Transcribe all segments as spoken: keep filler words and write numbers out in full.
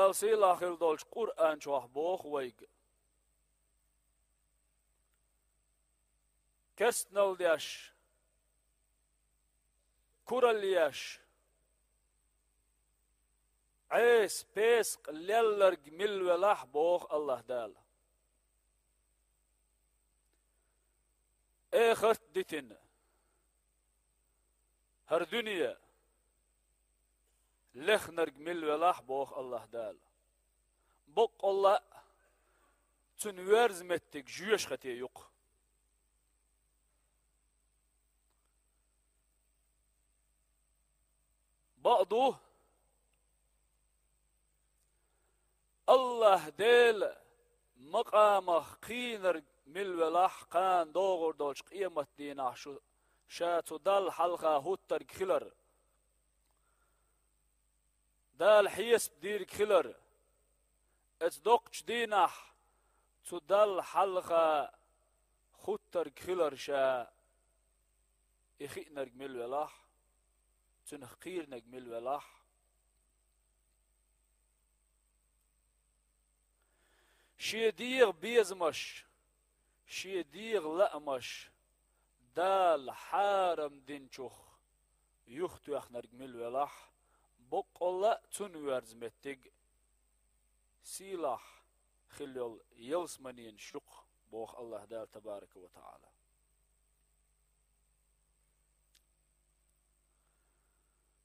Дала сийлахь хила долчу Къуръан чохь боху вайга: керстанал деш, куралла еш, Ӏеса, песакъ лелларг мила велахь, боху Аллаха Дала. Эхарт дитина, хӀара дуьне лехнарг мила велахь, боху Аллаха Дала. Баккъалла а, цуьнан воьрза меттиг жоьжахати ю-кх. Бакъ ду, Аллаха Делан макъамах кхийнарг мила велахь, кхана догӀур долчу къематдийнахь шу, ша цу Далла хьалха хӀуттарг хилар, Дала хьесап дийриг хилар, оцу доккхачу дийнахь цу Далла хьалха хӀуттарг хилар ша, и хиънарг мила велахь, цуьнах кхийринарг мила велахь. Шен дегӀан безамаш, шен дегӀан лаамаш Дала хьарам динчух юхатоьхнарг мила велахь, баккъалла а цунна воьрза меттиг сийлахь хила йолу ялсаманенаш ю-кх, боху Аллаха Дала, табарака ва таӀала.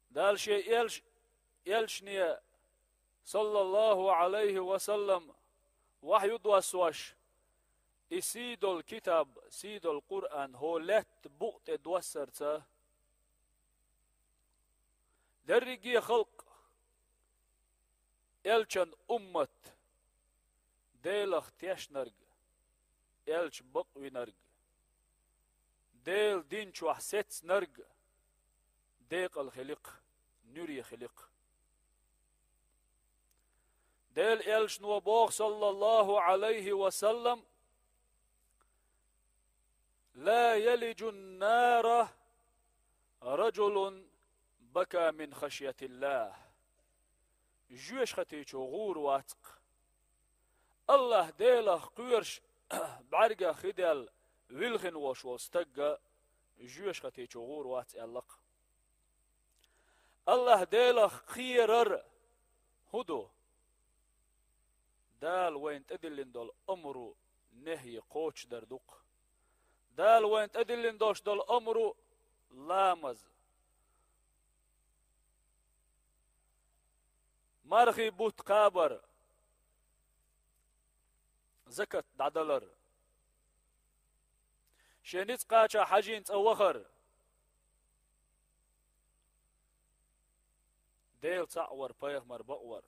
Дала шен элч-, элчане, саллаллаху Ӏалайхи ва саллам, вахью доссош, и сий долу китаб, сий долу Къуръан хӀокху лаьттан букъа тӀе доссарца, дерриге а халкъ, элчан уммат, Делах тешнарг, элча бакъвинарг, Делан дин чохь сецнарг декъала хили-кх, нуьре хили-кх. Делан элчано боху, саллаллаху Ӏалайхи ва саллам: «Ла ялиджун нара раджулун бака мин хашйатиллах». Жоьжахати чу гӀур вац-кх. Аллаха Делах кхоьруш бӀаьргах хи даьлла вилхина волуш волу стаг а жоьжахати чу гӀур вац аьлла-кх. Аллаха Делах кхерар хӀун ду? Дала вайна тӀедиллина долу амру, нехьи кхочушдар ду-кх. Дала вайна тӀедиллина долуш долу амру, ламаз, мархий бутт кхабар, закат дӀадалар, шен ницкъ кхача хьажийна цӀа вахар, Дела цхьаъ вар, пайхамар бакъвар.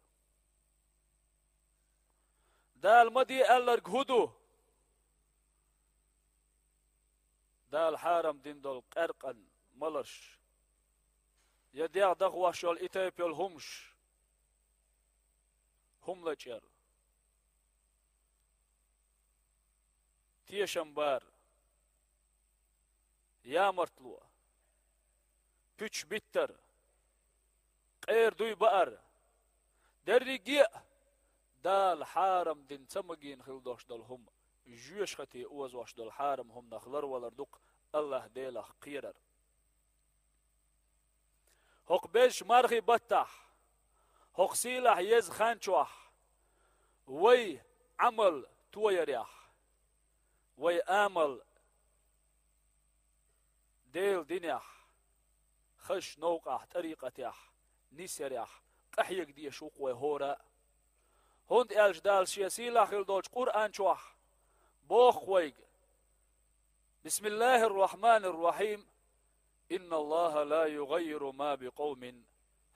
Дала ма де аьлларг хӀун ду? Дала хьарам дина долу къаьркъан маларш, я дегӀ дахош йолу и тайпа йолу хӀумаш, хӀума лачкъар, тешам бар, ямартло, пуьчаш биттар, къера дуй баар, дерриге а Дала хьарам дина ца магийна хила долуш долу хӀума, жоьжахати озош долу хьарам хӀуманах ларвалар ду-кх Аллаха Делах кхерар. ХӀокху безачу мархий баттахь, хӀокху сийлахь еза хан чохь вай Ӏамал тоярехь, вай амал Делан динехь, хазачу новкъахь, тӀарикъатехь нисъярехь къахьега дезаш ву-кх вай хӀора а. ХӀунда аьлча Дала Шен сийлахь хила долчу Къуръан чохь боху-кх вайга: «Бисмиллахир-рахманир-рахим. Инналлаха ла югаййиру ма би къавмин,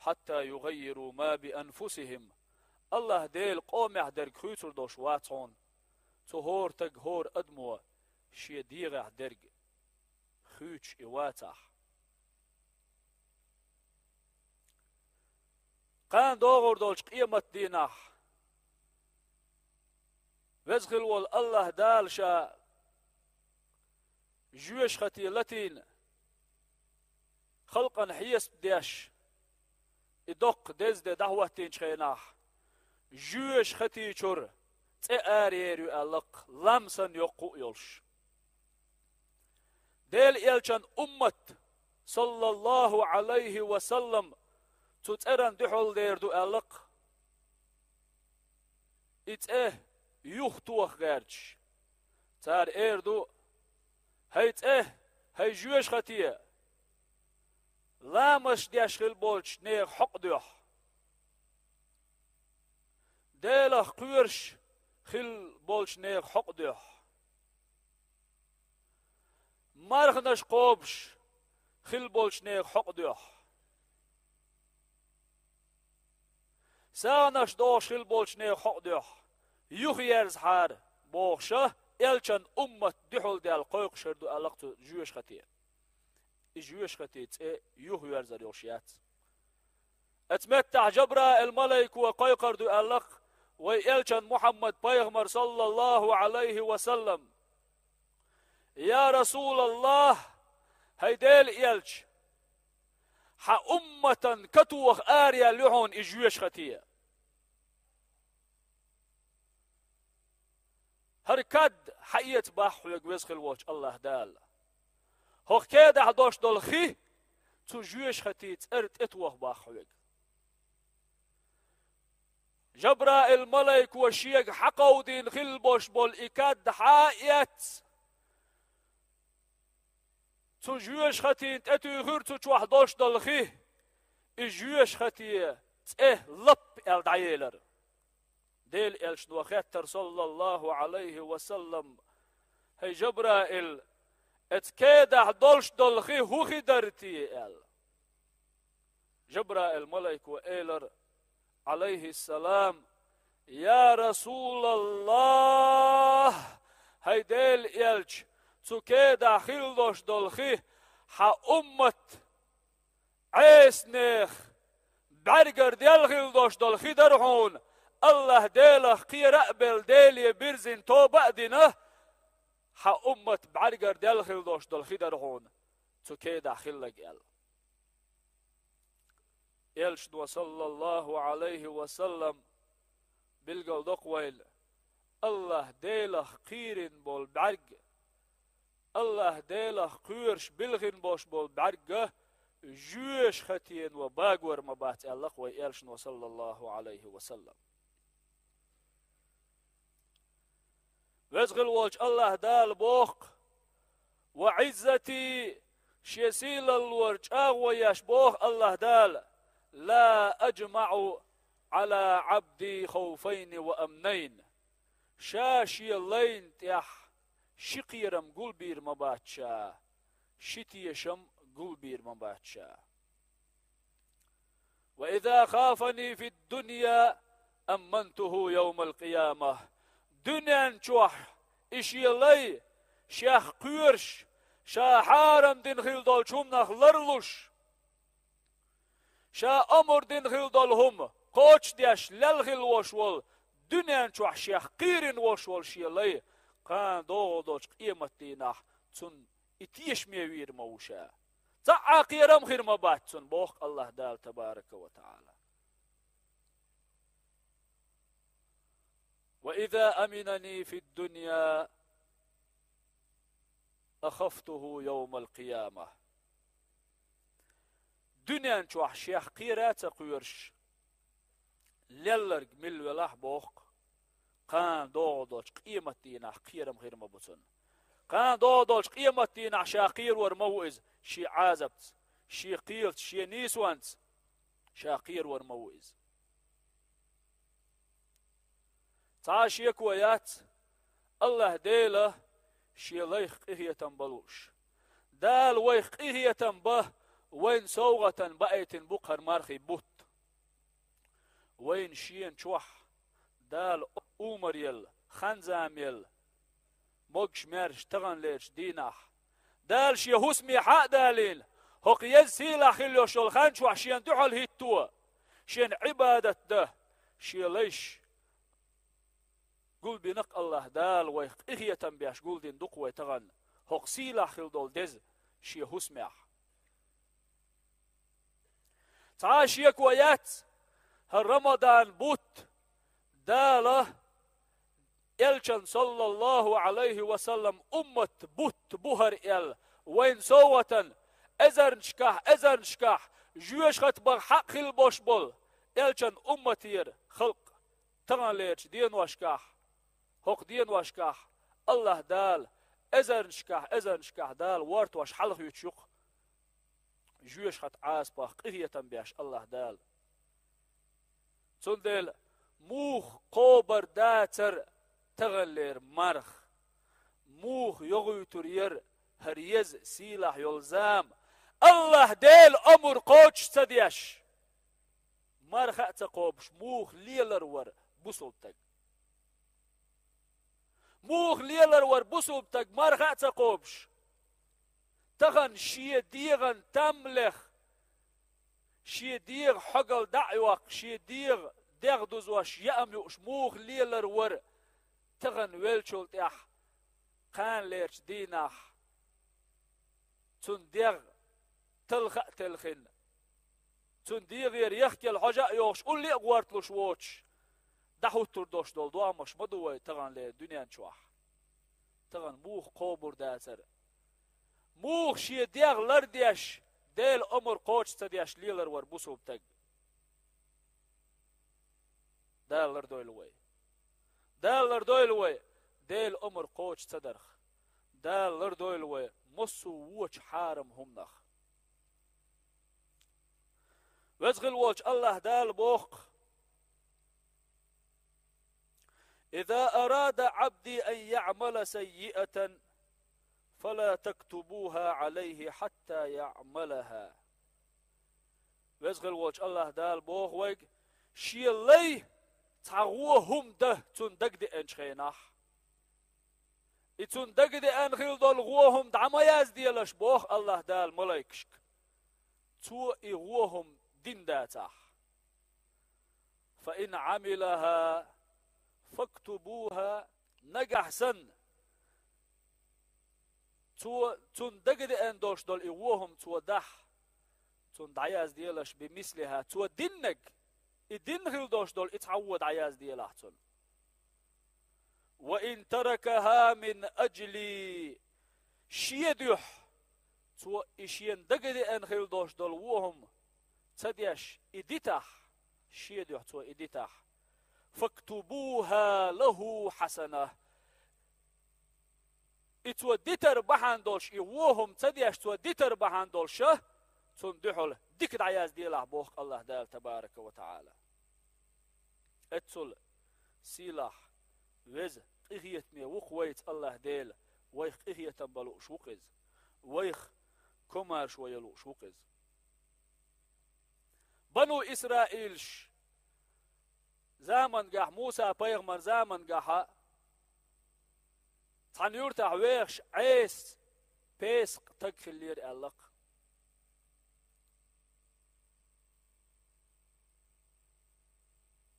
хьатта югаййиру ма би анфусихим». Аллаха Дела къомехь дерг хуьйцур долуш вац хьуна, цу хӀора таг, хӀора адамо шен дегӀехь дерг хуьйцуш и вацахь. Кхана догӀур долчу къематдийнахь Веза хила волу Аллаха Дала Ша жоьжахати латийна, халкъана хьесап деш, и доккха деза де дӀахӀоттийначу хенахь, Жоьжахатичуьра цӀе араер ю аьлла-кх, лам санна йоккха а йолуш. Делан элчан уммат, саллаллаху Ӏалайхи ва саллам, цу цӀеран дуьхьал дер ду аьлла-кх. И цӀе юхатоха гӀерташ, цара эр ду: «ХӀай цӀе, хӀай жоьжахате, ламазаш деш хилла болчу нехан хьокъ доьху. Делах кхоьруш хилла болчу нехан хьокъ доьху. Марханаш кхобуш хилла болчу нехан хьокъ доьху. СагӀанаш дохуш хилла болчу нехан хьокъ доьху. Юхаерзахьара», — бохуша, элчан уммат дуьхьал даьлла кхойкхуш хир ду аьлла-кх цу жоьжахате. И жоьжахате цӀе юхаерзар йолуш яц. Оцу меттехь Жабраил малайко кхойкхур ду аьлла-кх вай элчан Мухьаммад пайхамар, саллаллаху Ӏалайхи ва саллам: «Я Расулаллах, хӀай Делан элча, хьан умматан катоха араяьлла ю хьуна и жоьжахате. ХӀара кад хьаэца боху хьоьга Веза хилла волчу АллахӀ Дала. ХӀокху кедахь долуш долу хи цу жоьжахатин цӀера тӀетоха боху хьоьга». Жабраил малайко шега хьакховдийна хилла болуш болу и кад хьа а эцна, цу жоьжахатина тӀетуьйхира цу чохь долуш долу хи, и жоьжахатин цӀе Лап аьлла дӀаелира. Делан элчано хаьттира, саллаллаху Ӏалайхи ва саллам: «ХӀай Жабраил, оцу кедахь долуш долу хи хӀун хи дара те?» — аьлла. Жабраил малайко элира, Ӏалайхиссалам: «Я Расулаллах, хӀай Делан элча, цу кедахь хилла долуш долу хи хьан уммат Ӏесанех бӀаьргара делла хилла долуш долу хи дара хьуна, АллахӀ Делах кхера а белла, Деле бирзина тоба а дина, хьан уммат бӀаьргара делла хилла долуш долу хи дара хьуна цу кедахь хилларг», — аьлла. Элчано, саллаллаху Ӏалайхи ва саллам, билгал доккху вайна, АллахӀ Делах кхийрина болу бӀаьрг, АллахӀ Делах кхоьруш билхина болуш болу бӀаьрг жоьжахатено багор ма бац аьлла-кх вай элчано, саллаллаху Ӏалайхи ва саллам. Веза хилла волчу АллахӀ Дала боху-кх: «Ва Ӏиззати», Шен сийлаллора чӀагӀо еш боху АллахӀ Дала: «Ла аджмаӀу Ӏала Ӏабди хавфайни ва амнайн». Ша Шен лайна тӀехь ши кхерам гулбийр ма бац ша, ши тешам гулбийр ма бац ша. «Ва иза хафани фид-дунья аммантуху йовмал-къияма». Дуьнен чохь и шен лай, шех кхоьруш, ша хьарам дина хилла долчу хӀуманах ларлуш, ша омра дина хилла долу хӀума кхочушдеш лелла хилла волуш волу, дуьнен чохь шех кхийрина волуш волу шен лай, кхана догӀу долчу къематдийнахь цунна и тешаме вийр ма ву ша. Цхьа а кхерам хир ма бац цунна, боху АллахӀ Дала, табарака ва таӀала. «Ва иза аминани фид-дунья ахафтуху йовмал-къияма». Дуьнен чохь шех кхера а ца кхоьруш, лелларг мила велахь а, боху-кх, кхана догӀу долчу къематдийнахь кхерам хир ма бу цунна. Кхана догӀу долчу къематдийнахь ша кхерор ма ву иза, шен Ӏазапца, шен кхелаца, шен нийсонца ша кхерор ма ву иза. Цхьа а шеко яц, АллахӀ Дела Шен лайх къинхетам бан лууш. Дала вайх къинхетам бан, вайна совгӀатана баийтина бу-кх хӀара мархийн бутт. Вайна Шена чохь Дала омра елла, хан-зама елла, могуш-маьрша таханлерчу дийнахь, Дала Шен хӀусаме хьа а далийна, хӀокху еза сийлахь хилла йолуш йолу хан чохь Шена дуьхьал хӀитто, Шена Ӏибадат дан, Шен лайш гулбина-кх АллахӀ Дала, вайх къинхетам беш гулдина ду-кх вай тахана хӀокху сийлахь хилла долу деза Шен хӀусамехь. Цхьа а шеко яц, хӀара Рамадан бутт Дала элчан, саллаллаху Ӏалайхи ва саллам, уммат бутт бу хӀара аьлла, вайн совгӀатан эзарнашкахь, эзарнашкахь жоьжахати баха хьакъ хила бош болу элчан умматера халкъ таханлерчу деношкахь, хӀокху деношкахь АллахӀ Дала эзарнашкахь, эзарнашкахь Дала вортош хьалхуьйтуш ю-кх жоьжахати Ӏазапах къинхетам беш АллахӀ Дала. Цундела муха кхобур дацара таханлера марха, муха йогӀуьйтур яра хӀара еза сийлахь йолу зама, АллахӀ Делан омра кхочуш ца деш, марха а ца кхобуш, муха лелар вара бусулба стаг? Муха лелар вара бусулба стаг, марха а ца кхобуш? Тахана шен дегӀан там леха, шен дегӀан хьогалла дӀа а йоккхуш, шен дегӀан дегӀ дузош яам юуш муха лелар вара тахана веллачул тӀаьхьа кханалерчу дийнахь? Цуьнан дегӀ талха а телхина, цуьнан дегӀера яхкел хьожа а йохуш, улле а гӀорталуш воцуш, дӀахӀуттур долуш долу догӀмаш ма ду вай таханлера дуьнен чохь. Тахана муха кхобур дацара? Муха шен дегӀ лардеш, Делан омра кхочуш ца деш лелар вара бусулба стаг? Дала лардойла вай. Дала лардойла вай Делан омра кхочуш ца дарх. Дала лардойла вай массо а вочу хьарам хӀуманах. Веза хила волчу АллахӀ Дала боху: «إذا أراد عبدي أن يعمل سيئة فلا تكتبوها عليه حتى يعملها». Веза хила волчу АллахӀ Дала боху вайга: шен лай цхьа вон хӀума дан цунна дагадеанчу хенахь, и цунна дагадеана хила долу вон хӀума дӀа ма язделаш, боху АллахӀ Дала малайкашка, цо и вон хӀума дина дацахь. «فإن عملها فاكتبوها». Нагахь санна, цо, цунна дагадеана долуш долу и вон хӀума цо дахь, цунна дӀаязделаш, «بمثلها», цо диннарг, и дина хила долуш долу и цхьа вон дӀаязделахь цунна. «وإن تركها من أجلي», шен дуьхьа, цо и шена дагадеана хила долуш долу вон хӀума ца деш, и дитахь, шен дуьхьа цо и дитахь, «فاكتبوها له حسنة». И цо дитар бахьана долуш, и вон хӀума ца деш, цо дитар бахьана долуш, цунна дуьхьал дика дӀаязделахь, боху АллахӀ Дала, табарака ва таӀала. Эццул сийлахь, веза, къинхетаме ву-кх вайца АллахӀ Дела, вайх къинхетам бан лууш ву-кх Иза, вайх комаьршо ян лууш ву-кх Иза. Бану Исраилаш замангахь, Муса-пайхамар замангахьа, цхьана юьртахь вехаш Ӏеса, песакъ таг хиллера аьлла-кх.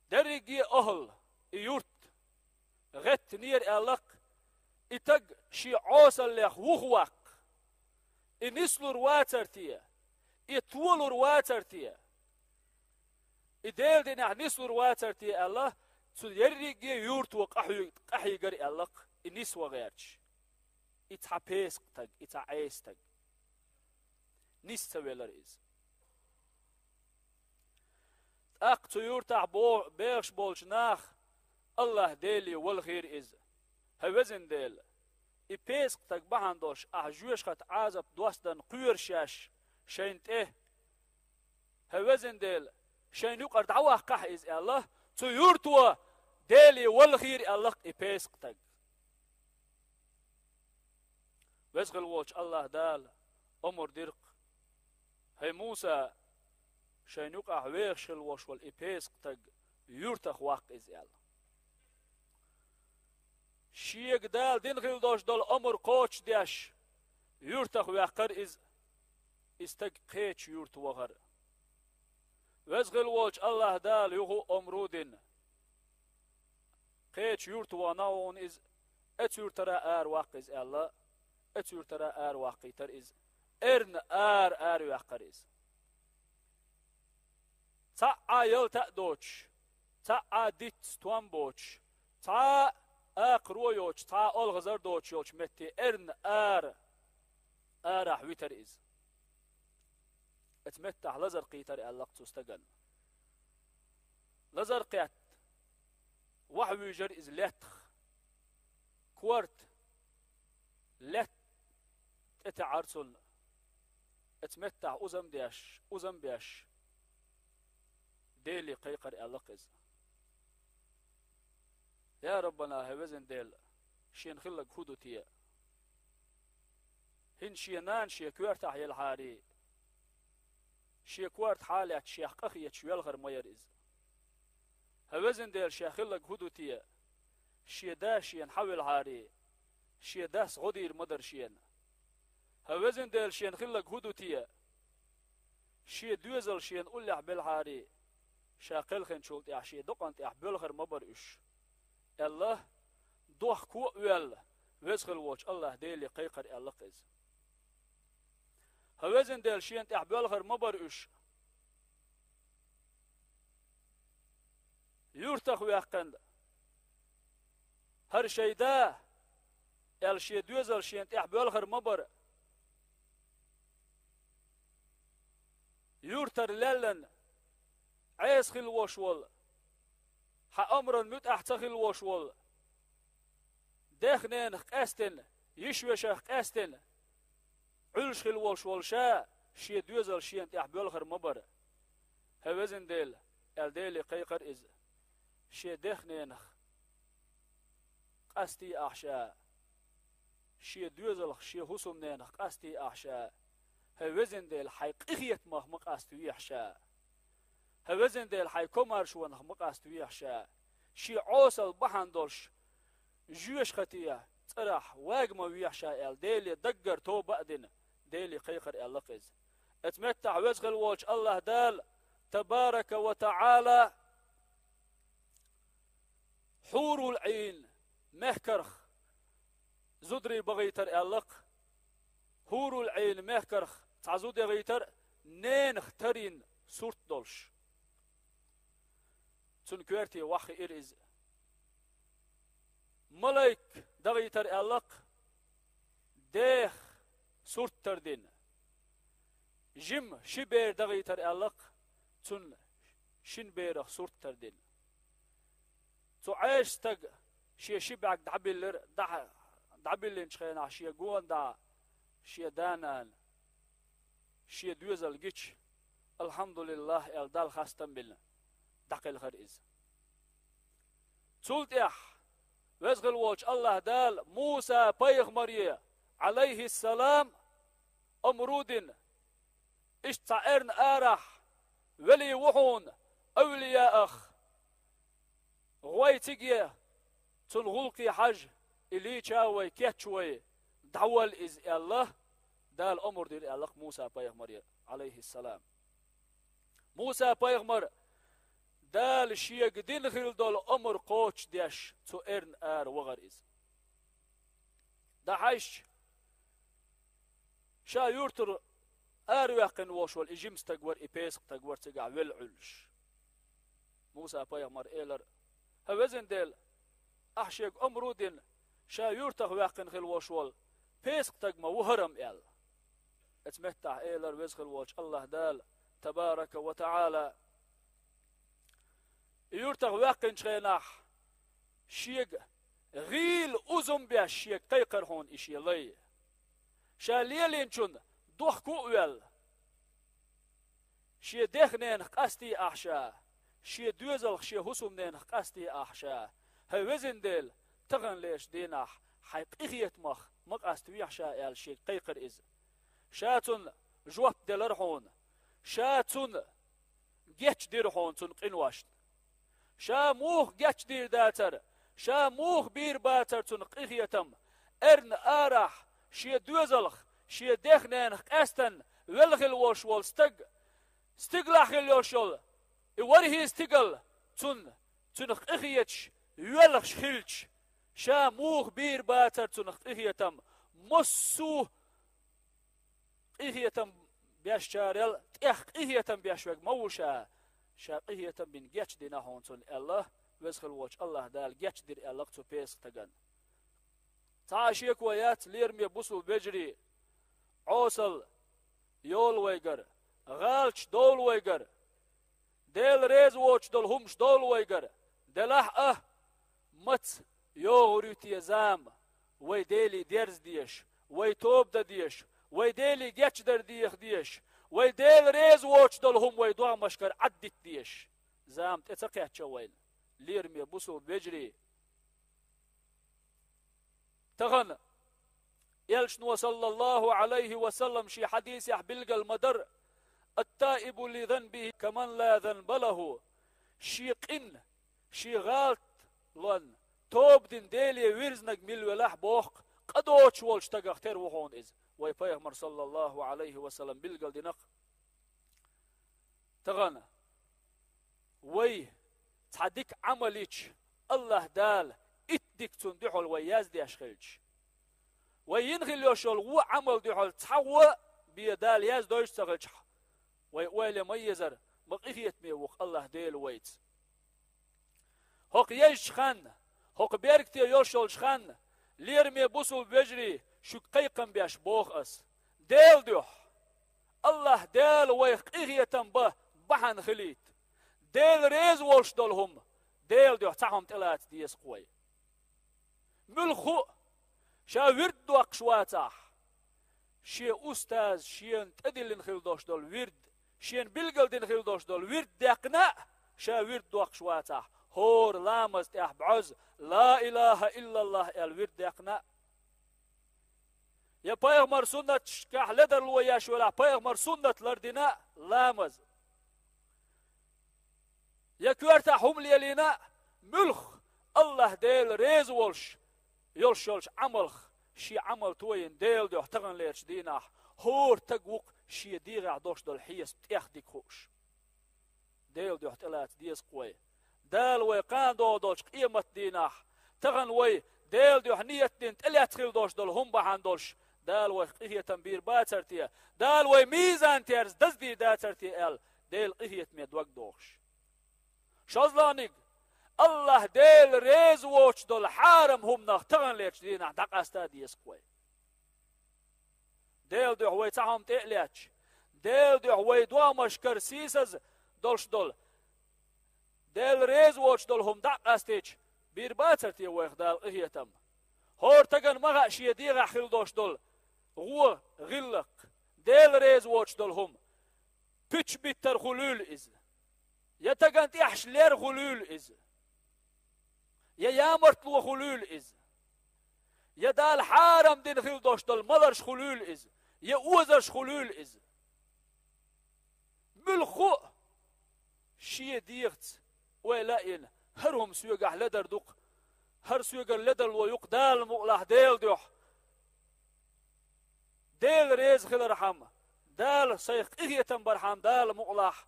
Дерриге а ахӀла и юрт гӀеттинера аьлла-кх, и таг шен Ӏесаллех вухаваккха. И нислур вацара те? И толур вацара те? И Делан динехь нислур вацара те аьлла, цу ерриге а юрто къахьуьй-, къахьийгара аьлла-кх, и нисван гӀерташ. И цхьа песакъ таг, и цхьа Ӏеса таг. Нис ца велара иза. ТӀаккха цу юртахь бо-, бехаш болчу наха АллахӀ Деле валахийра иза: «ХӀай везан Дела, и песакъ таг бахьана долуш ахь жоьжахати Ӏазап достан кхоьру шаьш шайна тӀе. ХӀай везан Дела, шайна юкъара дӀаваккхахьа иза», — аьлла, цу юрто Деле валахийра аьлла-кх и песакъ таг. Веза хила волчу АллахӀ Дала омра дира-кх: «ХӀай Муса, шайна юкъахь вехаш хила волуш волу и песакъ таг юьртах ваккха иза», — аьлла. Шега Дала дина хила долуш долу омра кхочушдеш, юьртах ваьккхара иза, и стаг кхечу юрта вахара. Веза хила волчу АллахӀ Дала юха а омра дина. Кхечу юрта вахана а вахана иза, оцу юьртара ара ваккха иза аьлла, оцу юьртара ара ваккхийтара иза, эрна ара, ара ваьккхара иза. Цхьа а ялта а доцуш, цхьа а диц том боцуш, цхьа а акхаро йоцуш, цхьа а олхазар доцуш йолчу метте эрна ара, арахь витара иза. Эцу меттахь лазар кхийтара аьлла-кх цу стагана. Лазар кхетта, вахьа вуьйжира иза лаьттах. Корта лаьтта тӀетаьӀара цунна. Эцу меттахь узам деш, узам беш, Деле кхайкхара аьлла-кх иза. Я Раббана, хӀай везан Дела, шена хилларг хӀун ду те? ХӀинца шен нана шен коьртахь елхьарий, шен корта хьалаьцна шех къахеташ велхар ма яра иза. ХӀай везан Дела, шен хилларг хӀун ду те? Шен да шена хьавелхьарий, шен дас гӀо дийр ма дара шена. ХӀай везан Дела, шена хилларг хӀун ду те? Шен доьзал шена уллехь белхьарий, ша кхелхинчул тӀаьхьа шен докъан тӀехь боьлхар ма бара уьш, аьлла, дохко а ваьлла, веза хила волчу АллахӀ Деле кхайкхара аьлла-кх иза. ХӀай везан Дела, шена тӀехь боьлхар ма бара уьш. Юьртах ваьккхина, хӀара шайн да, аьлла, шен доьзал шена тӀехь боьлхар ма бара. Юьртара леллина Ӏеса хила вош волу, хьан омран муьтӀахь ца хила вош волу, дех-ненах къаьстина, йиш-вешах къаьстина, Ӏуьллуш хила волуш волу ша, шен доьзал шена тӀехь боьлхар ма бара. ХӀай везан Дела, аьлла, Деле кхайкхара иза. Шен дех-ненах къастий ахь ша, шен доьзалх, шен хӀусамненах къастий ахь ша. ХӀай везан Дела, хьайн къинхетамах ма къаставехьа ша. ХӀай везан Дела, хьайн комаьршонах ма къаставехьа ша. Шен Ӏесалла бахьана долуш жоьжахатин цӀарахь вага ма вехьа ша аьлла, Деле даггара тоба а дина, Деле кхайкхара аьлла-кх иза. Эцу меттахь веза хила волчу АллахӀ Дала, табарака ва таӀала, хьурул Ӏийна мехкарх зударий бахийтара аьлла-кх. Хьурул Ӏийна мехкарх цхьа зуда яхийтара, ненах тарйина сурт долуш. Цунна коьрте ваххиира иза. Малайк дахийтара аьлла-кх, дех сурт тардина. Жима ши бер дахийтара аьлла-кх, цунна шина берах сурт тардина. Цу Ӏеша стага шен ши бӀаьрг дӀабиллира, дӀа-, дӀабиллинчу хенахь шен гонах дӀа шен да-нана, шен доьзал гича, «АлхьамдулиллахӀ» аьлла, Далла хастам бина, дӀакхелхара иза. Цул тӀаьхьа веза хила волчу АллахӀ Дала Муса пайхамаре, Ӏалайхиссалам, омра дина, иштта цхьа эрна арахь велий ву хьуна, авлияах, гӀой цига е, цунна гӀуллакхе хьажа, и лийча вай, кечвай, дӀаволла иза аьлла, Дала омра дира аьлла-кх Муса пайхамаре, Ӏалайхиссалам. Муса пайхамар Дала шега дина хила долу омра кхочушдеш, цу эрна ара вахара иза. ДӀахьаьжча, ша юьртара араваьккхина волуш волу и жима стаг вара, и песа стаг вара цигахь велла Ӏуьллуш. Муса пайхамар элира: «ХӀай везан Дела, ахь шега омра дина, ша юьртах ваьккхина хила волуш волу песа стаг ма ву хӀара-м», — аьлла. Эцу меттахь элира веза хила волчу АллахӀ Дала, табарака ва таӀала: «И юьртах ваьккхинчу хенахь, шега гӀийла узам беш шега кхайкхара хьуна и шен лай. Ша лелийначунна дохко а ваьлла, шен дех-ненах къастий ахь ша, шен доьзалх, шен хӀусамненах къастий ахь ша. ХӀай везан Дела, таханлерчу дийнахь хьайн къинхетамах ма къаставехьа ша», — аьлла шега кхайкхара иза. Ша цунна жоп делара хьуна. Ша цунна гечдира хьуна цунна къиношна. Ша муха гечдийр дацара, ша муха бийр бацара цунах къинхетам, эрна арахь, шен доьзалх, шен дех-ненах къаьстина велла хила волуш волу стаг, стигалахь хила йолуш йолу и ворхӀе стигал цунна, цунах къинхеташ, йоьлхуш хилча, ша муха бийр бацара цунах къинхетам, массо а къинхетам бешчарел тӀех къинхетам беш верг ма ву ша. ша къинхетам бина гечдина хьуна цунна аьлла, веза хила волчу АллахӀ Дала гечдира аьлла цу Песах стагана. Цхьа а шеко яц, лераме бусулба вежарий, Ӏесалла йолу вайгара, гӀалаташ долу вайгара, Дела реза воцуш долу хӀумаш долу вайгара, делахь а, маца йогӀур ю те зама, вай Деле дерза дезаш, вай тоба дан дезаш, вай Деле гечдар деха дезаш, вай Дела реза воцуш долу хӀума вай догӀмашкара Ӏаддита дезаш. Зама тӀе ца кхаьчча вайна, лераме бусулба вежарий. Тахана Элчано, саллаллаху Ӏалайхи ва саллам, шен хьадисехь билгал ма-дарра: «Ат-таибу ли занбихи каман ла занба лаху». Шен къин, шен гӀалат лан, тоба дина Деле вирзинарг мила велахь, боху, къа доцуш волчу стагах тера ву хьуна иза. Вай Пайхамар, саллаллаху Ӏалайхи ва саллам, билгал динарг. Тахана вай цхьа дика Ӏамал йича, АллахӀ Дала итт дика цунна дуьхьал вай яздеш хилча, вай йина хила йолуш йолу вон Ӏамал дуьхьал цхьа вон бен Дала яздойуш ца хилчахь, вай ойла ма езара, ма къинхетаме ву-кх АллахӀ Дела вайца. ХӀокху езачу ханна, хӀокху беркате йолуш йолчу ханна, лераме бусулба вежарий, шуьга кхайкхам беш боху ас: Делан дуьхьа, АллахӀ Дала вайх къинхетам бан бахьана хилийта, Дела реза волуш долу хӀума, Делан дуьхьа цхьа хӀума тӀелаца деза-кх вай. Муьлхха а ша вирд доккхуш вацахь, шен устаза шена тӀедиллина хила долуш долу вирд, шена билгал дина хила долуш долу вирд даьккхина а, ша вирд доккхуш вацахь, хӀора ламаз тӀехь бӀозза «Ла илаха иллаллахӀ» аьлла вирд даьккхина а, я Пайхамар суннаташкахь ледарло еш велахь, Пайхамар суннат лардина а ламаз, я коьртахь хӀума лелийна а, муьлхха АллахӀ Дела реза волуш йолуш йолчу Ӏамалх шен Ӏамал тойина Делан дуьхьа таханлерчу дийнахь, хӀора стаг ву-кх шен дегӀехь долуш долу хьесап тӀех дика хууш. Делан дуьхьа тӀелаца деза-кх вай. Дала вай кхана догӀу долчу къематан дийнахь, тахана вай Делан дуьхьа ниет дина тӀелаьцна хила долуш долу хӀума бахьана долуш, Дала вайх къинхетам бийр бацара те, Дала вай мизан терза даздийр дацара те аьлла, Делан къинхетаме дог дохуш. ШозлагӀниг, АллахӀ Дела реза воцуш долу хьарам хӀуманах таханлерчу дийнахь дӀакъаста деза-кх вай. Делан дуьхьа вай цхьа хӀума тӀе а лаьтташ, Делан дуьхьа вай догӀмашкара сийсаза долуш долу, Дела реза воцуш долу хӀума дӀа а къастийча, бийр бацара те вайх Дала къинхетам? ХӀора стагана ма хаьа шен дегӀехь хила долуш долу гӀо, гӀиллакх, Дела реза воцуш долу хӀума. Пуьчаш биттар хуьлийла иза, я стагана тӀехьашха лер хуьлийла иза, я ямартло хуьлийла иза, я Дала хьарам дина хила долуш долу маларш хуьлийла иза, я озарш хуьлийла иза. Муьлхха а шен дегӀаца ойла а йина, хӀара хӀума соьгахь ледар ду-кх, хӀара соьгара ледарло ю-кх Дала мукъалахь Делан дуьхьа. Дела реза хилархьама, Дала сайх къинхетам бархьама Дала мукъалахь,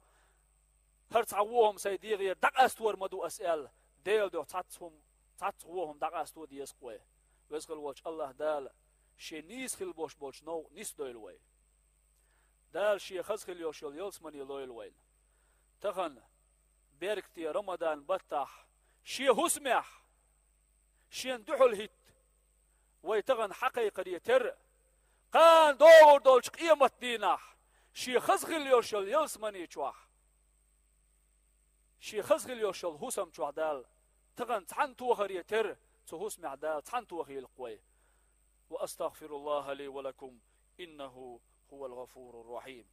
хӀара цхьа вон хӀума сайн дегӀера дӀакъастор ма ду ас аьлла, Делан дуьхьа цхьацца хӀума, цхьацца вон хӀума дӀакъасто деза-кх вай. Веза хила волчу АллахӀ Дала шен нийса хила болуш болчу новкъа нисдойла вай. Дала шен хаза хила йолуш йолу ялсамане лойла вайна. Тахана беркате Рамадан баттахь шен хӀусамехь шена дуьхьал хӀитта вай тахана хьакхайкхаре терра, кхана догӀур долчу къематан дийнахь шен хаза хила йолуш йолу ялсамани чохь, шен хаза хила йолуш йолу хӀусам чохь Дала тахана цхьаьна тохаре терра, цу хӀусамехь Дала цхьаьна тохийла-кх вай. وأستغفر الله لي ولكم، إنه هو الغفور الرحيم.